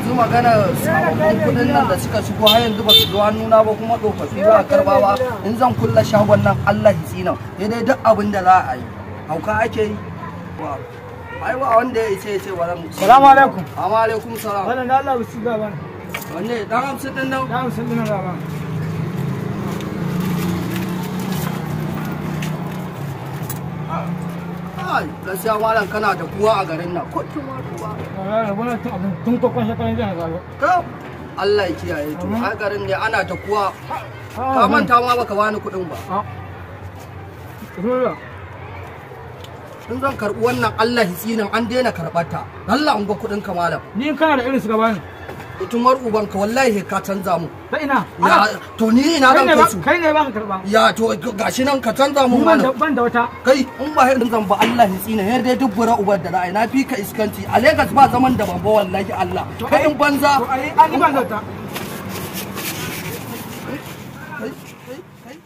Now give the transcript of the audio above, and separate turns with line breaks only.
Yanzu magana sababbin kudin nan da suka shigo har yanzu ba su zo hannuna ba, kuma tsofaffi ba a karba ba. In zan kulla shagon nan, Allah hitsina, sai dai duk abin da za a yi hauka ake yi. Ai ba wanda ya isa ya ce ba zan.
Salamu alaikum.
Amma alaikum salam.
Wannan da Allah bisu ga bana.
Wanne dan 50 din nan?
Dan 50 din nan ga bana.
Ai gaskiya malam kana da kuwa a garin nan ko tuma kuwa.
Wallahi wannan tun abin tun kokon shekaran jiya na galo.
Ka Allah ya kiyaye. To a garin ne ana ta kuwa. Ka manta ma baka bani kuɗin ba. In zan karɓi wannan, Allah hitsinin, an daina karɓar ta. Allah in ga kuɗin ka malam.
Ni kana da irin su ka bani.
Tumar ubanka, wallahi ka canza mu.
Ta ina?
Ya to ni ina zan kai su?
Kai ne ba ka karba.
Ya to gashi nan, ka canza mu
mana.
Malam.
Ban da wata.
Kai, in ba hin zan ba, Allah hitsina, har dai dubbura ubar da ra'ayi na fi ka iskanci a Lagos ba zaman da ban ba, wallahi Allah. Kai in banza.
To ai an ban da wata.
Kai kai kai.